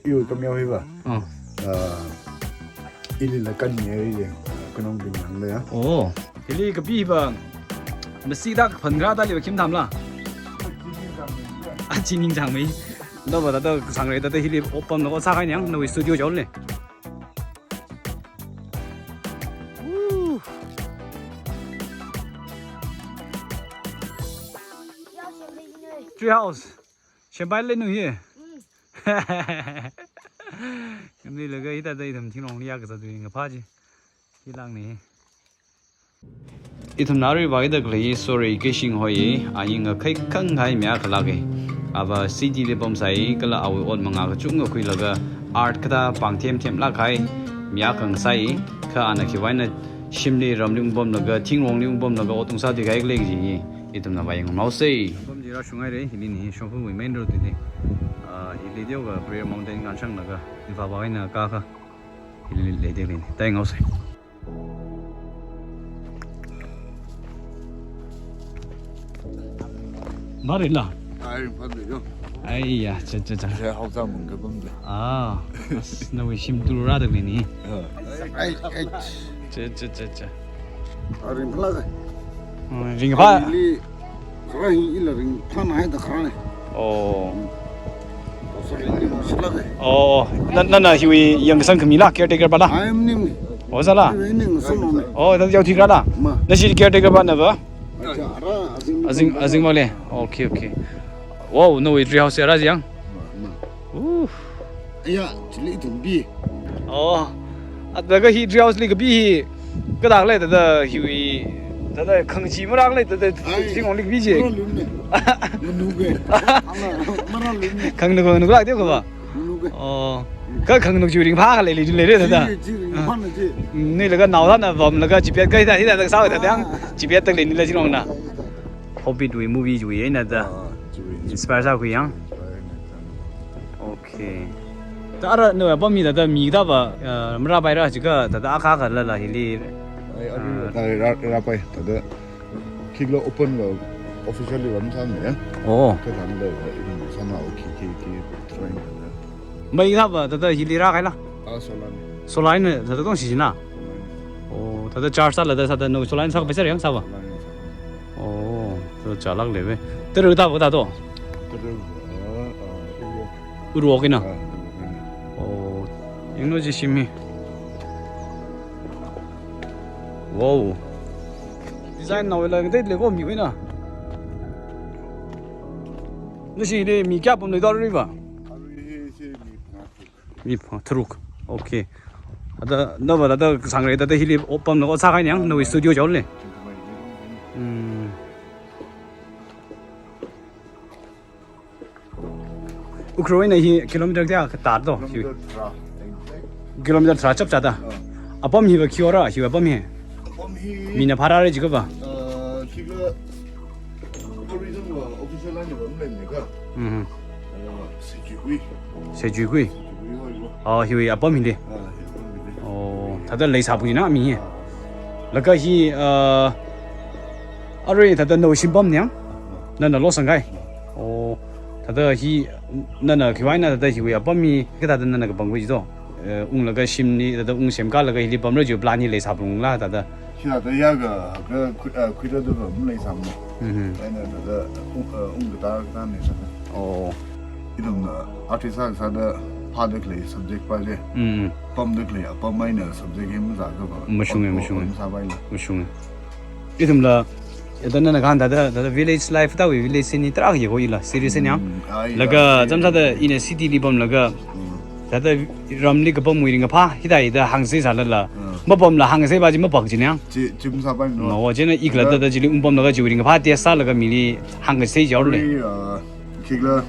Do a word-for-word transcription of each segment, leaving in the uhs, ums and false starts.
Iwui kameo hiva. Ah. Ah, ilila kanni ai, ah, kanongbing nang le ya. Oh, hili kapi hiva. Masi da phan gra da liva khim tham la. Achi ningchāngmei. Nava thāda sangre thāda hili open lo sākahai niang, nawui studio jao le. Woo. Tree house. Shempai le nu hi. Kamni laga hithāda ithum thingrong liya kazat ringkaphā chi. Hi lang ni. Ithumna arui vāida khalei Sorei Keishing hoi, a ying ngakhai khanghai mi akha lāka. Ava city li pamsai, kala awui ot manga kachungkha khuilaga art kathā pāng themthem lākhai mi akha ngasai, kha ana khiwuivang eina shimli ramli ungpamlaga, thingrongli ungpamlaga ot ungsāthuikahai khala kaji hi ithumna vāyanghaosei. Pam chi rāshunghai re, hili ni, Shongfawui main road li. Ah, hili teokha Prayer Mountain kanshanglaga, Imphal vāhaina kaka. Hili leida khalei ni. Tāyanghaosei. Mari la. Ai, pam de yo. Ai ya, cha, cha, cha. Cha, hao cha mung ka pam de. Ah, as, nawui shim turu rāda khalei ni. Ai, ai. Cha, cha, cha, cha. Aring phala de. Hmm, ringphā. Li, khara hi ila ringphānāhaida khara ni. Oh. Sorry, ringphālāk de. Oh, na, na, na, hiwui yangkasang khami la, caretaker pa la? Ai, maning ni. Oh, sāla? Ai, maning, solo ni. Oh, thāda yaothui khala? Ma. Nashi caretaker pa na va? Acha, ara, azing, azing, azing male. Okay, okay. Wow, nawui tree house ya ra jiang? Ma, ma. Uh. Aya, chili ithum bi. Oh. Ataga hi tree house li kapi hi kathā lei thāda hiwui thāda khangachee marālāk lei thāda ai, thingrongli kapi chi. Marālāk lei. Nunu ke. Ana, marālāk lei. Khanganu khanganu lāk teokha va. Nunu ke. Oh. Ka khanganu chi ringphā khalei lei lei re thāda. Chi, chi ringphā na chi. Ni laga nao thāna pamlaga chipet kahai thāda thāda sāda thāda. Ah. Chipet tak lei ni la thingrongna. Hobbit wui movie chiwui eina thāda. Ah, chiwui. Inspire sākhui yang. Inspire na thāda. Okay. Thāda ara nawui apam hi thāda mi kathā va, uh, marāpaira jiakha thāda akha khala la hili. Ai, arui, ah, thāda rā, rāpai, thāda khikhala open va officially va masāmana ya. Oh. Kathāda la, ithum sāna, okay, okay, okay, trying thāda. Mei kathā va thāda hili rākahaila? Ah, solar ni. Solar na thāda tongsi jina? Solar ni. Oh, thāda charge sāla thāda sāda nawui solar na sākapai sāra yang sā va? Solar ni sā. Oh, thāda chālāk lei ve. Tara kathā va kathā to? Tara va, ah, Uru. Uru kina? Ah, Uru kina. Oh, yanglu chi shim hi. Wow. Design naowui la ngatei lei ko miwui na. Nashi hili mi kayā pam lei to arui va? Arui hi, hi mi phangā tharuk. Mi phangā tharuk. Okay. Thāda, na va thāda sangre thāda hili o-, pamlaga ot sākahai niang, nawui studio jao le. Hmm. Ukhrul eina hi kilometer kayā kathā to? Kilometer tharā. Kilometer tharā chapchā da. Ah. Apam hi va khi ora, hiwui apam hi? Apam hi mina phārāra jiakha va? Uh, khikhala tourism va official line va maleimana ka. Mhm. Uh, Seichui Kui. Seichui Kui. Seichui Kui hoi va. Oh, hiwui apam hili. Ah, hiwui apam hili. Oh, thāda leisāphalungra mi hi. Ah. Laga hi, uh, arui thāda nawui shimpam niang? Ah. Nana losanghai? Ah. Oh, thāda hi, nana khiwuivang eina thāda hiwui apam hi, kathāda nana kapangkhui chi to? Eh, unglaga shimli, thāda ungsem kalaga hili pamra chiwui plan hi leisāphalungra thāda? Hithāda ya ka, ka, khu-, eh, khuira da va maleisāmana. Mhm. Chieina thāda, ung, eh, ungkatā kathā ni thāda. Oh. Ithumna artist sākasāda phāda khalei subject pa chi. Mm. Pamda khalei apam eina subject hi mazākha va. Mashunga, on, on, mashunga. On sāpaila. Mashunga. Ithumla, ithumna nana kahāng thāda, thāda village life thāwui village scene hi tarākha yeko ila, serious niang. Mm, ai, laga, ai, chāmsāda ina city li pamlaga, mm, thāda ramli kapamwui ringkaphā, hithāda hāngsa sālala. Mm. Mapamla hāngsa pa chi mapak chi niang. Chi, chi masāpai no. No, chieina ikhala thāda, thāda chili ungpamlaga chiwui ringkaphā test sālaga mili hāngsa jaole. Arui, uh, khikhala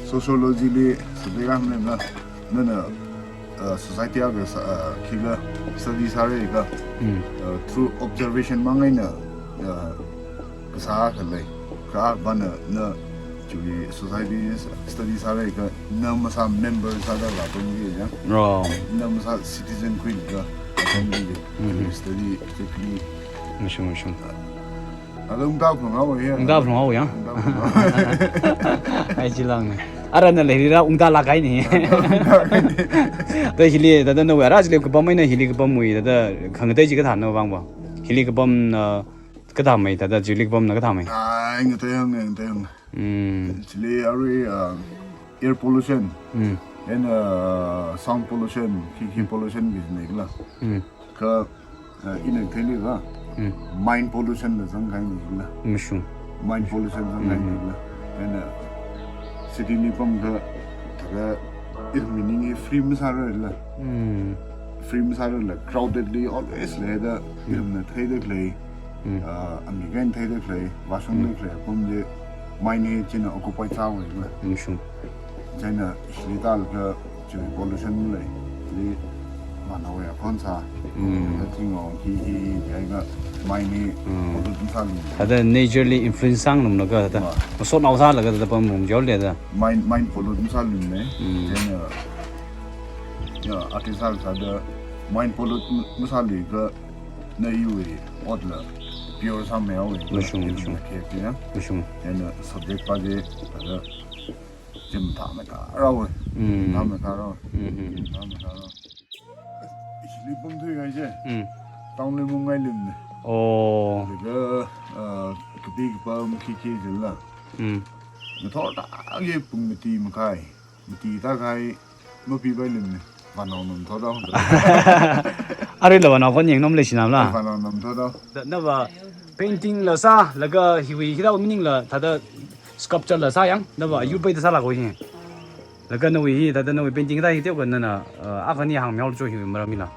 sociology li subject akha maleimana. Nana, uh, society akha sā, uh, khikhala study sāra jiakha, mm, uh, through observation mang eina, uh, kasā akha lei. Kha apam na, na chiwui society study sāra jiakha, na masā member sāda vāpamki ya. Oh. Na masā citizen khuilaga vāpamki. Mhm. Chiwui study, chiwui. Mashung, mashung. Uh, Ungda phalung haowa ya. Ungda phalung haowa ya. Ungda phalung haowa. Ai, chi lang ni. Ara nala hilila ungda lākahaina. Da hili, thāda nawui ara chili kapam eina hili kapamwui, thāda khangatei chi kathāna vangva. Hili kapamna kathāmei, thāda chili kapamna kathāmei. Ai, ngatei hāng, ngatei hāng. Mm. Chili arui, uh, air pollution. Mm. And, uh, sound pollution, khi khi pollution business la. Mm. Kha, uh, ina theili va. Mm. Mind pollution la zangkahaina la. Mashung. Mind pollution zangkahaina la. And, uh, city li pamkha, thāda, ithum meaning hi free masāra la. Mm. Free masāra la, crowded li always leida, ithumna theida khalei. Mm. Uh, ami kahaina theida khalei, vāshungda khalei, apam chi mind hi china occupy sāhaowa la. Mashung. China hili tālaga chi pollution lei, hili manawui akhon sā, Mm. thāda thingong hi hi hi, chiakha mind hi Mm. pollute sālum. Thāda nature li influence sāngarumlaga thāda. Ma. Masotnao sālaga thāda pamrum jole thāda. Mind, mind pollute masālum ne. Mm. China, ya, artist sālaga thāda mind pollute masāli kha na iwui otla pure sāmeihaowa. Mashung, mashung. Khe khe ya. Mashung. China subject pa chi thāda chi mathāmeikharao. Mm. Mathāmeikharao. Mm, mm, mm. Mathāmeikharao. Hili pamthuikahai chi. Mm. Town li mungngai lum ne. Oh. Laga, uh, kapi kapam khi khi jila. Mm. Ngathor tāki pung mati makhai. Mati tākahai mapipai lum ne. Vānao nam thotdao. Aruila vānao khon yangnom leishinam la. Vānao nam thotdao. Da, nava painting la sā, laga hiwui hithāda maningla, thāda sculpture la sā yang, nava ayur paida sālāka hi. Laga nawui hi, thāda nawui painting thā hi teokha nana, uh, akhani hāngmihaolu cho hiwui maram hila.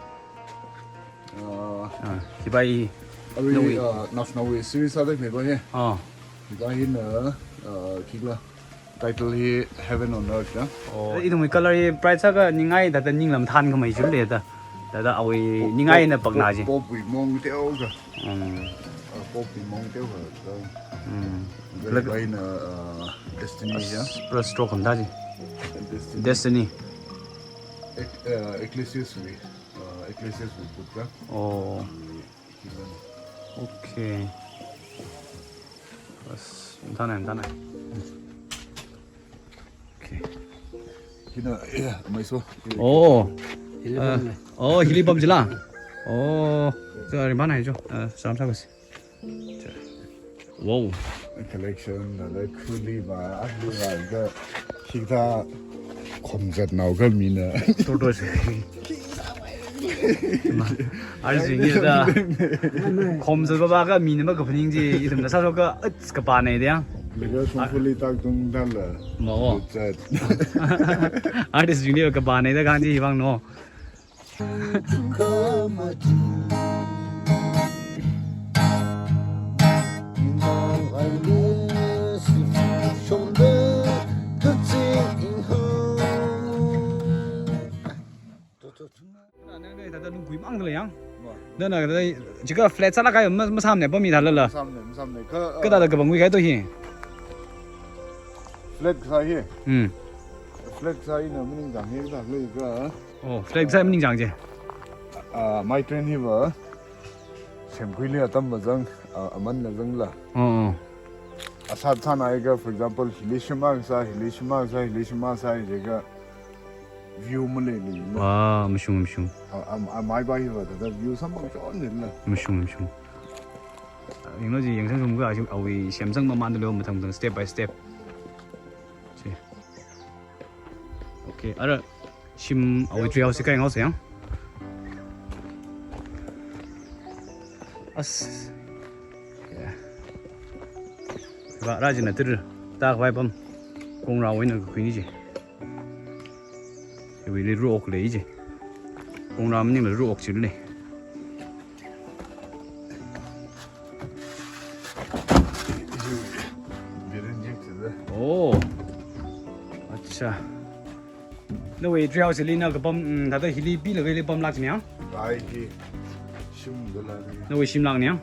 Uh, Ah, hi pai hi. Arui, Nawui. uh, naoshinao series sāda khaleipā hi. Ah. Hi pai hina, uh, khikhala. Title hi Heaven on Earth, ya. Oh, ithumwui color hi bright sākha ningai thāda ningla mathānkhamei chili thāda. Thāda awui Pop, ningai pop, na pakna pop, chi. Pop wui mong teokha. Mm. Uh, pop wui mong teokha. Mm. Very Lag- fine, uh, uh, Destiny, As-, ya. Plus stroke khamda chi. Destiny. Destiny. Ec-, uh, Ecclesiastes wui, uh, Ecclesiastes wui book ka. Oh. Okay. Bas, mathānai, mathānai. Okay. Hina, ya, maiso. Oh. Hili Uh, pamna. Oh, hili pam chila. Oh, so rimana jo. Uh, sam sa kusi. Wow. Collection, thāda khuli va, ali va, ka, hithāda khomzatnao kha mina. Tortoise. Ma, arjing ida. Khomzat papa kha mina makaphaning chi, ithumna sāshoka, ats kapānei da. Laga shongfali tak tung dala. Ma o. Zat. Artist jingli kapānei da khanji vang no. Nana thāda lungkui mang thāla yang. Ma. Nana thāda jiakha flat sālākkahai ma, masāmane pami thālala. Masāmane, masāmane. Kha, uh, kathāda kapangkhuikahai to hi. Flat kasā hi. Hmm. Flat kasā ina maningchāng hi kathā khalei kha. Oh, flat kasā maningchāng chi. Ah, my train hiva semkhuili atam mazang, ah, amanla zangla. Oh, oh. Asat sānai kha, for example, hili shim akha sā, hili shim akha sā, hili shim akha sā, jiakha view maleili. Wow, mashung, mashung. Ah, am, am, mai bai hiva thāda view samphang chonlila. Mashung, mashung. Yanglu chi, yangsang sum kha, awui semsang mamān dalo mathang mathang step by step. Chi. Okay, ara shim awui tree house kai ngau sayang. As. Yeah. Ba, rajina tir, tak vai pam. Kongra wui eina kakhuini chi. Hiwuili ruok lei chi. Kongra maningla ruok chi lei. Oh. Acha. Nawui tree house hili na kapam, mm, thāda hili pilaga hili pamlāk chine ya? Ai hi shim dala ni. Nawui shimlāk ne ya?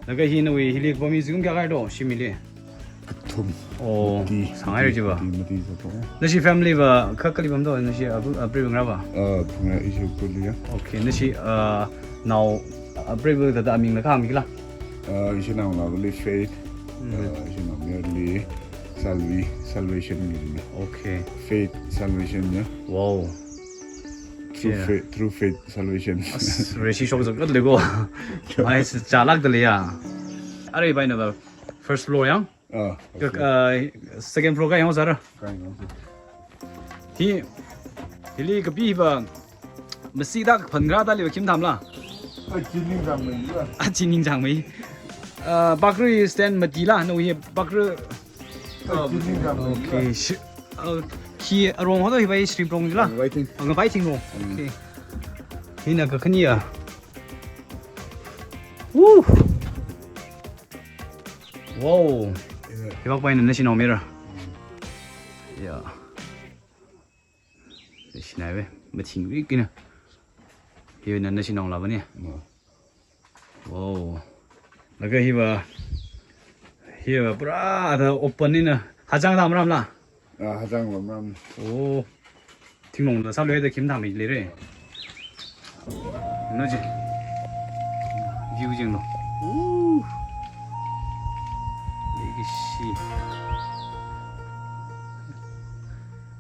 Laga hi nawui hili kapam hi zingkum kayākha to, shim hili? Kathum. Oh, Mati, sāngai Mati, jiva. Mati, Mati zato. Nashi family va kha kali pam to, nashi abu, apri bang ra va? Ah, phunga ishi puli ya. Okay, nashi, ah, nao apri bang thāda aming la kha mi kila? Ah, ishi nao la li Faith. Mm. Ah, ishi nao merli. Salvi, salvation ni. Okay. Faith, salvation ya. Wow. Through Yeah. faith, through faith, salvation. As, reshi shok zak kat lego. Mai se chalak dali ya. Are bai na ba first floor yang. Ah, Ka, uh, second floor ka yang zara. Kain yang. Hi, hili kapi ba masi dak phan gra dali ba kim tham la. Ai, chi ningchāng mai la. A chi ningchāng mai. Uh, bakri stand mati la, no hi bakri. Ai, chi ningchāng mai la. Okay, shi, uh, khi arong ho to hi bai shri prong la. Waiting. Ang bai ting ro. Mm. Okay. Hina ka khani ya. Woo. Wow. Yeah. Hi bak bai na nashi nong mira. Mm. Yeah. Nashi na ve, mathing wi kina. Hi na nashi nong la ba ni. No. Wow. Laga hi ba, hi ba pura ada open ni na. Hachang dam ram la. Ah, hachang ram ram. Oh. Thinglong la sa loi da kim tham le re. No je. View jeng lo. Ooh. Legacy.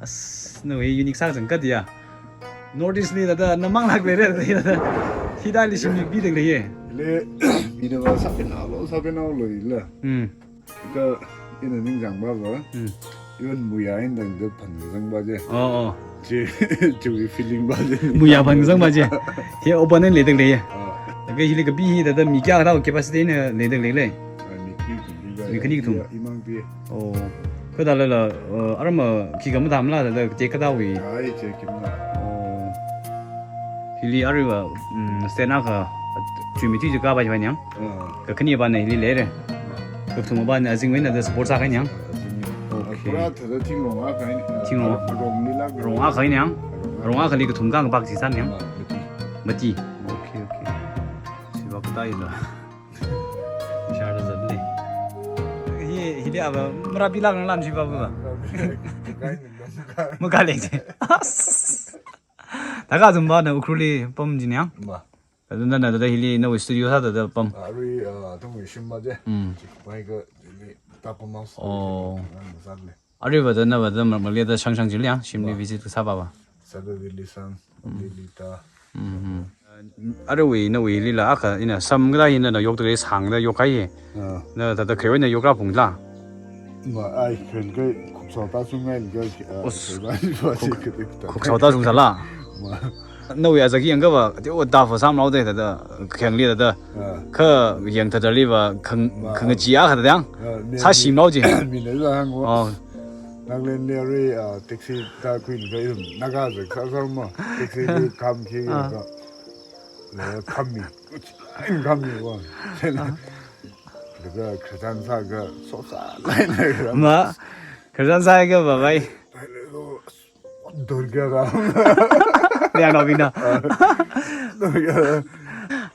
As, no, hi unique sa jang ka dia. North East li da da namang lak le re da da. Hi da li shim bi deng le ye. Le, bi da ba sa pe na lo, sa pe na lo le. Hmm. Ka ina ningchāng ba ba. Hmm. Even muya in dang da phan zang ba je. Oh, oh. Chi, chi feeling ba je. Muya phan zang ba je. Hi open le dang le ye. Ah. Ka hi le ka bi hi da da mi kya da capacity na le dang le le. Ah, mi khi khi bi ba. Mi khani kathum. Ya, imang bi. Oh. Ka da la la, uh, arma khi ka ma dam la da da te ka da wi. Ai, che kim na. Oh. Hili ari ba, mm, stand up ka, tui mi tui ka ba ji ba nyang. Ah. Ka khani ba na hili le re. Ka thum ba na azing wena da support sa ka nyang. Azing. Okay. Pura thada thinglong a ka ni. Thinglong. Rong ni la. Rong a ka nyang. Rong a ka li ka thum ka bak si san nyang. Ah, mati. Mati. Okay, okay. Si ba ka ta i la. Share da zat le. Hi, hi dia ba, mara bi lak na lam shi ba ba. Maka le je. Taka zumba na Ukhrul li pam jin yang. Ba. Tadun na da hili na studio sa da pam. Ari, ah, tung shim ba je. Hmm. Mai ka hili ta pam mas. Oh. Ngan zat le. Ari ba da na ba da ma, ma le da shang shang jin yang, shim li Ba. visit sa ba ba. Saturday li sang, Monday li ta. Mhm. Ari wi na wi li la aka ina sam ga ina na yok de sang da yok kai. Ah. Na ta ta kre na yok ra phung la. Ma ai kren kai khuk sau ta sung ngai ga, ah, Us. kre ba ni ba si Khuk, ke ta. khuk sau ta sung sa la. Ma. Na wi a zaki yang ga ba, te o da fa sam lau de ta ta, kheng li ta ta. Ah. Ka yang ta ta li ba, khang, Ma. khang ji a ka ta yang. Ah, ne, Sa ne. shim lau ji. Mi ne za hang wa. Oh. Nagaland li ari, ah, taxi ta kuin ga yum. Naga zek sa sa ma. Taxi li kam ki Ah. ga. Le kam mi. In kam mi wa. Ah. Le ga Christian sa ga so sa lai lai ga. Ma, Christian sa ga ba bai. Dur ga ga. Liang no bina. Dur ga.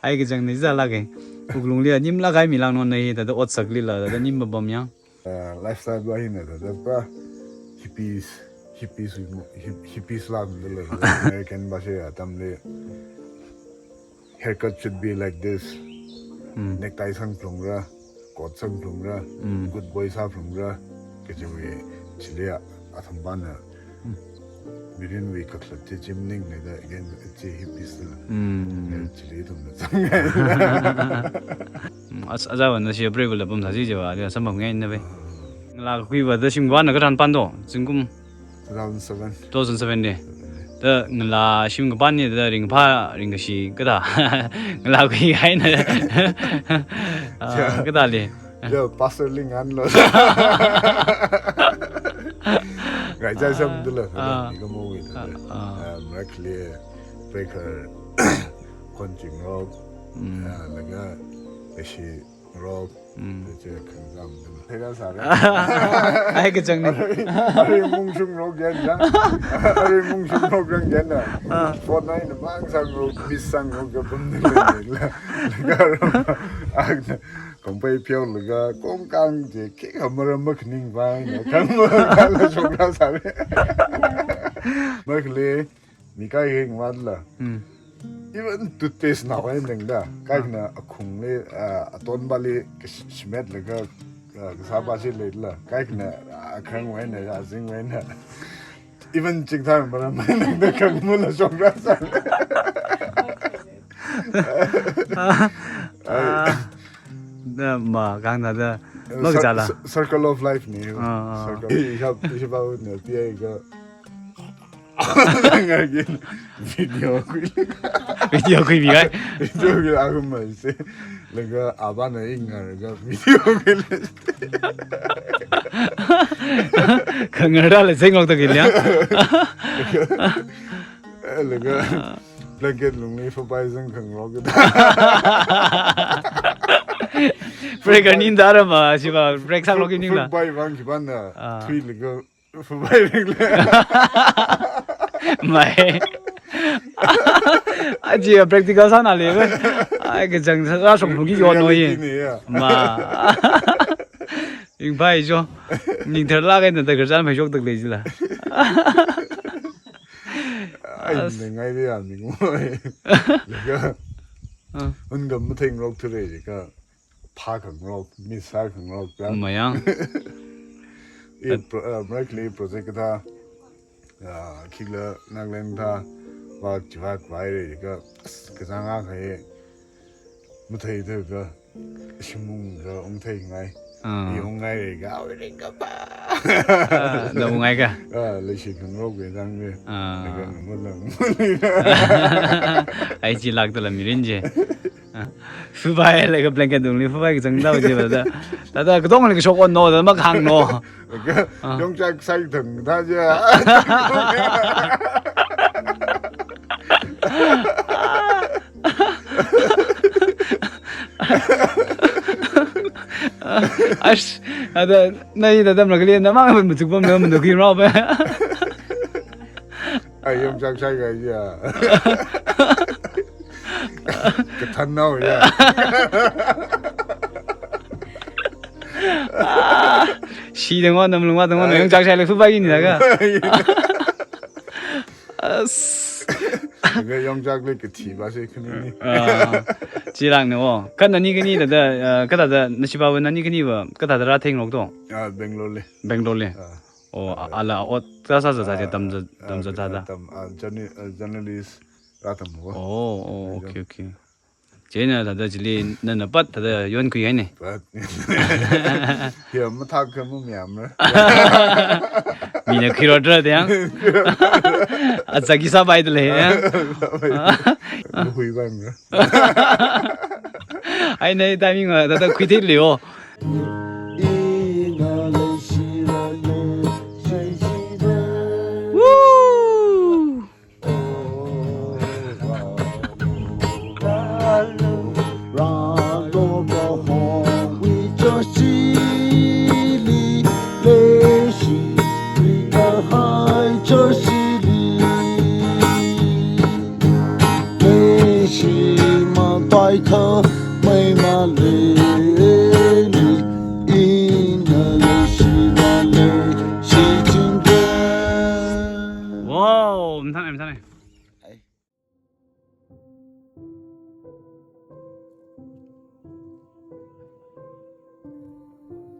Ai ka jang ni za la ke. Uklung li nim la kai mi lang non nei ta da ot sak li la da nim ba bam yang. Uh, lifestyle ba hi na da, da pa hippies, hippies wi mo, hip-, hippies la mi da le, American ba she atam le, haircut should be like this. Hmm. Necktie sang phlung ra, coat sang phlung ra, Hmm. good boy sa phlung ra, kaji wi chili a, athum ba na, Hmm. mirin wi kaklat chi chim ning le da, again, chi hippies da. Hmm. Chili thum da sang. Hmm, as-, aja ba na shi brave la bam sa ji je ba, dia sam bam ngai na be. Ngala kui ba da shim ba na ka ran pan do, zingkum. Two thousand seven. Two thousand seven de. Da ngala shim ka pan ni da ring pha, ring ka shi ka da. Ngala kui hai na. Ah, Yeah. ka da le. Yo, pastor ling an lo. Ngai jai sam Ah, du la, ah. ni ka mo wi da. Ah, ah. Um, Rakle, Breaker, Konching Rock, Mm. ah, laga, Eshi Rock, Mm. da che khang zam da. Thega sa ra. Ai ka jang ni. Ari mung shung rock yan da. Ari mung shung rock yan yan da. Ah. Fortnite na mang sang rock, miss sang rock ka bum da le la. Laga ram. Ak na. Kong pai piao laga, kong kang je, ke kamara mak ning ba, na kamara la shok ra sa re. Mak le, mi kai heng wan la. Hmm. Even toothpaste na wai neng da, kai na akhung le, ah, aton ba le, ka shi-, shimet laga, Ah, kasāpa chi leila. Kaikhana, ah, khangwui eina, azingwui eina. Even chingthar maram eina da khangmala shokra sa. Ah, da ma, kang da da. Eh, ma cir-, kajala. Cir-, circle of life ni. Ah, ah. Circle. Ishap, ishap ne, pi ai ka. Ngayā video khui. Video khuimi kahai. Video khui akhama se. Laga apāna i ngayā laga video khuila. Khangarāla seng lok ta khuila. Laga blanket lungli fubai zang khangarok. Break eina da rama, chiva break sālok eina la. Fubai vang khipāna. Ah. Thuilaga fubai ringla. Mai. Aja practical sānale ve. Ai, kachang sā, sā shong phuki yo no ye. Reality ne ya. Ma. Ringphai jo. Ningtharlāk eina da khararchan phai shoktak lei jila. Ai, as- ne ngai de ya, ming mo. Laga. Ah. Ungam matheingarok thura jiakha. Phākhangarok, missākhangarok, ya. Mayang. I pro-, uh, Maraikili project kathā, uh, khikhala Nagaland thā, vak chivak vai re ka, as, kazang a khai, mathei thei ka, shimung ka, ungthei ngai. Ah. I ungngai re ka, awi re ka pa. Ah, na ungngai ka? Ah, leishikhangarok ve zang ve. Ah. Laga ngamut lang. Ai, chilāk tala mirin je. Ah. Fubai laga blanket lungli fubai kachang tau je ba da. Da da katongli kashok on no, da makhang no. Laga, ah, yongchak sai thang da je. Ash, ada, nai da dam lagli, na mang machuk pam lo, machuk kim rao ba. Ai, yongchak sai ka ya. Kathan nao ya. Shi dang wa, nam lung wa dang wa, yongchak sai le fubai ni da ka. As. Laga yongchak le kathi ba se khani ni. Ah, chilāk ne wo. Kha nani khani da da, ah, kathāda, nashi ba nani khani va, kathāda rātheingarok to? Ah, Bangalore le. Bangalore le. Ah. Oh, a-, ala, oh, ta sa sa sa, ah, tam za, ah, tam za ta da. Tam, ah, journal-, ah, journalist rātam wo. Oh, oh, okay, okay. Chieina thāda chili nana pat thāda yonkhui haine. Pat. Hiya mathak kha mu miyamra. Mina khiro dra de yang. Atsaki sa bai de le yang. Hui bai mra. Ai nei timing a thāda khui thei leo. Woo! Wow, mthang, mthang. Ai.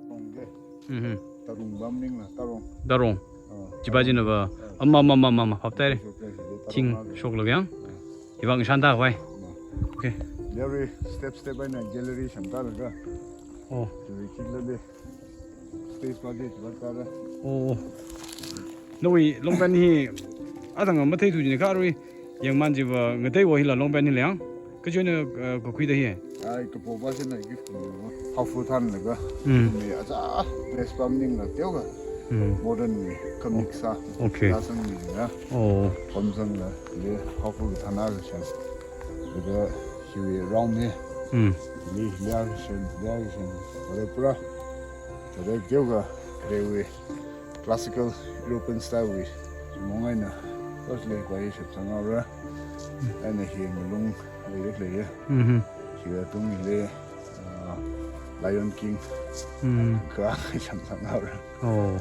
Tarung ge. Mhm. Tarung bam ning la, tarung. Tarung. Ah. Chiba jina ba, ah, ama, ama, ama, ama, phap tai re. Tarung, tarung. Thing ma ge. Shok lo yang. Ah. Hivang shanta hoi. Ah. Okay. Gallery, step, step eina gallery shanta laga. Oh. Gallery khikhala le. Stage pa ge chiba tara. Oh. Nawui long pant hi, athang mathei thu jina kha arui, yangman chiva ngatei wo hila long pant hi le yang. Kachi eina, eh, kakhui da hi. Ai, kapo pa sina gift ni. Houfu than laga. Hmm. Mi acha, dress pam ning la teo ga. Hmm. Modern mi, ka mix sa. Okay. Ya sang mi ya. Oh. Pam sang la, le, houfu than a ga shan. Laga, hiwui round ni. Hmm. Li, lia ga shan, lia ga shan. Wala pura. Thāda teokha, kharewui classical European style wui shimong eina, first le pai shapsang haora, eina hi ngalung leilak leiya. Mhm. Hiwui tungli, ah, Lion King, mhm, kha shapsang haora. Oh.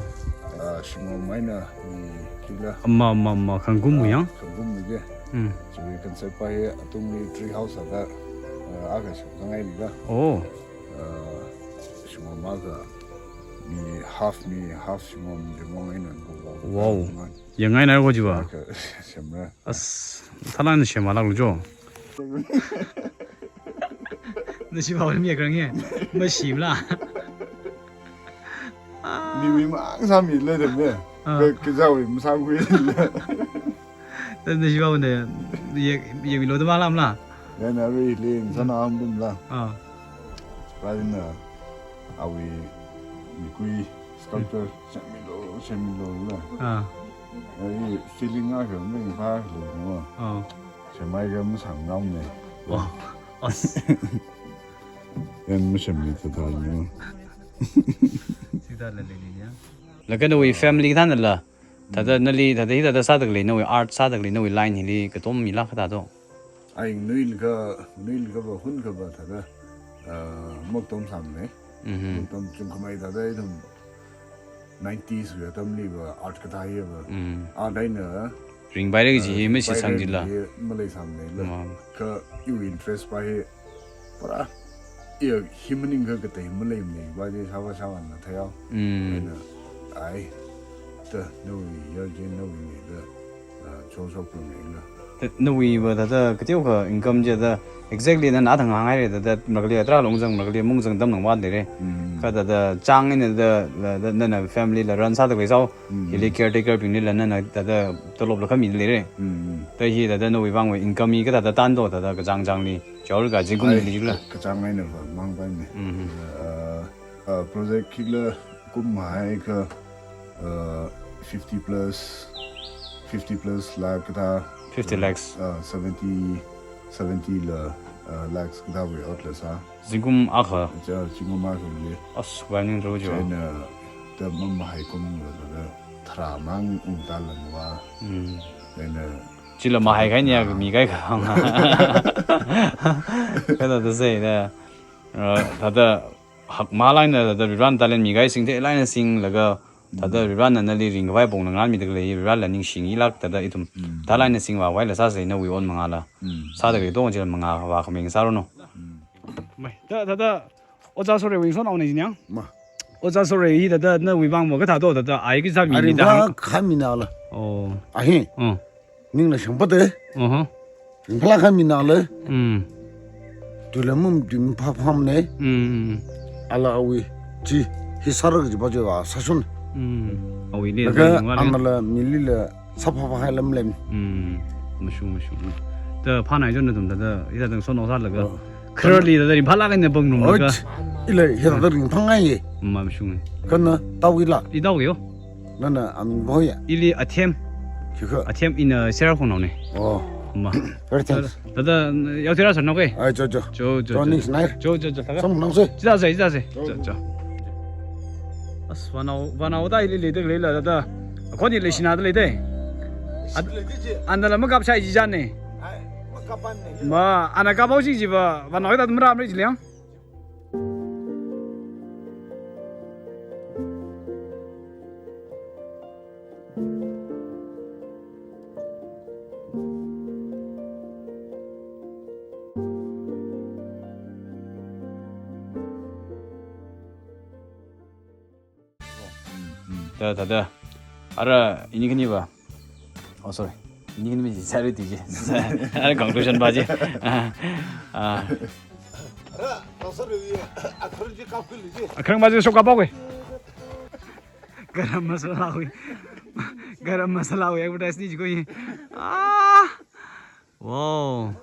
Ah, shingom eina mi khikhala. Ama, ama, ama, khangkum mu yang? Khangkum mu ge. Hmm. Chiwui concept pa hi atungli tree house a da, ah, akha shapsang haili ga. Oh. Ah, shingom akha Mi half, mi half shimam, shimam eina ko, ko, Wow. Ngan. Yangngainai ko jiva. Ka, semra. As, thalan shema lak lujo. Nashi ba mi krang ye. Mashim la. Miwui mang sāmila dem ne. Ah. Ka, kazāwui masākhuila. Nashi ba ne, ye, yemilo da malam la. Yana ri ling sana ambum la. Ah. Rajina awui mikui sculpture semilo, semilo la. Ah. Ai feeling a kami ha lo no. Ah. Semai kami sangnam ne. Wow. As. Yan masem ni tata no. Sida la le ni ya. Laga nawui family thānala. Thāda nali, thāda hi thāda sāda khalei nawui art sāda khalei nawui line hili katom mila kathā to. Ai nuilakha, nuilakha va hunkha va thāda, ah, moktom sāmne. Mhm. Moktom chungkhamei thāda ithum nineties wui atamli va art kathā hi va. Mm. Art eina, ringpaira kaji hi ah, masi ringpaira sangji la. Hi malei sāmne la. Mm. Kha iwui interest pa hi pura iya hi maningakha katei maleimane pa chi sāva sāvana thei haowa. Mm. Eina, ai, ta, nawui ya chi nawui ni da, ah, cho shop lo ni la. Ta, nawui va thāda kateokha income chi thāda exactly nana thang hānghaira thāda Markhali atra longzang Markhali mungzang dam nang vat leira. Mm. Kha thāda chang eina thāda, thāda nana family la run sāda khalei sāo. Mm. Hili caretaker bingli la nana thāda tolop la khami leira. Mm. Ta hi thāda nawui vang va income hi kathāda tanto thāda kachang changli. Chaor ka zingkum ai, li la. Kachang eina va mang pai me. Mhm. Uh, uh, project hila kum hai ka, uh, fifty plus, fifty plus lakh kathā. Fifty lakhs. Uh, seventy, seventy la, uh, lakhs kathāwui out la sā. Zingkum akha. Cha, zingkum akha li. As, wai ning ro jo. China, ta mamahai kum la, la, la, tharā mang ungta lan va. Mm. China, chila mahai kai nia mi kai kha. Kathāda sai da. Uh, thāda hakmā laina thāda Varivarana talent mi kai singthei laina singlaga thāda Varivarana nali ringkhavai pongna ngarānmida khalei Varivarala ningshing ilak thāda ithum. Mm. Thālaina singva vaila sāsei nawui on mangala. Mm. Sāda khalei tong chila manga va khameng sāro no. Mm. Mai, thā, thāda Oja Sorewui song aone jinyang. Ma. Oja Sore hi thāda nawui vang va kathā to thāda ai kizā mi ari ni da. Khamina la. Oh. Ahi. Oh. Ningla shangpa te. Uh-huh. Ringphālāk khamina le. Mm. Tui la mum tui mphā phāmane. Mm, mm, mm. Ala awui chi hi sāra kaji pa chi va sāshun. Mm. Awui le laga ringwa le. Anala mili la sāphā phāhai lam lem. Mm. Mashung, mashung. Ta phānai jon nathum thāda, hithāda song sālaga. Oh. Khararli thāda ringphālāk eina pamnum laga. Oi, ila hithāda ringphāngai ye. Ma mashung. Kana tao ila. I tao yo. Nana aming bo ya? Ili Athem. Khikha? Athem ina Sera khongnao ne. Oh. Ma. Very thanks. Thāda, thāda, yau tira sano ke? Ai, cho, cho. Cho, cho, cho, cho. Ning sinai. Cho, cho, cho. Thāda. Samphang nang se. Chida se, chida se. Cho, cho. As, vanao, vanao da ili leida leila thāda. Akhon ili sina da leida. At-, anala makap sai ji jan ne. Ai, makap ban ne. Ma, ana kap hao si ji va, vanao da mara mara ji liang. Da, da, da. Ara, ini kani ba? Oh, sorry. Ini kani ba, sorry, tiji. Ara conclusion ba ji. Ah, ah. Ara, oh, sorry, akhrang ji kap kili ji. Akhrang ba ji so kap ba kwe. Garam masala wui. Garam masala wui advertise ni ji koi. Ah. Wow.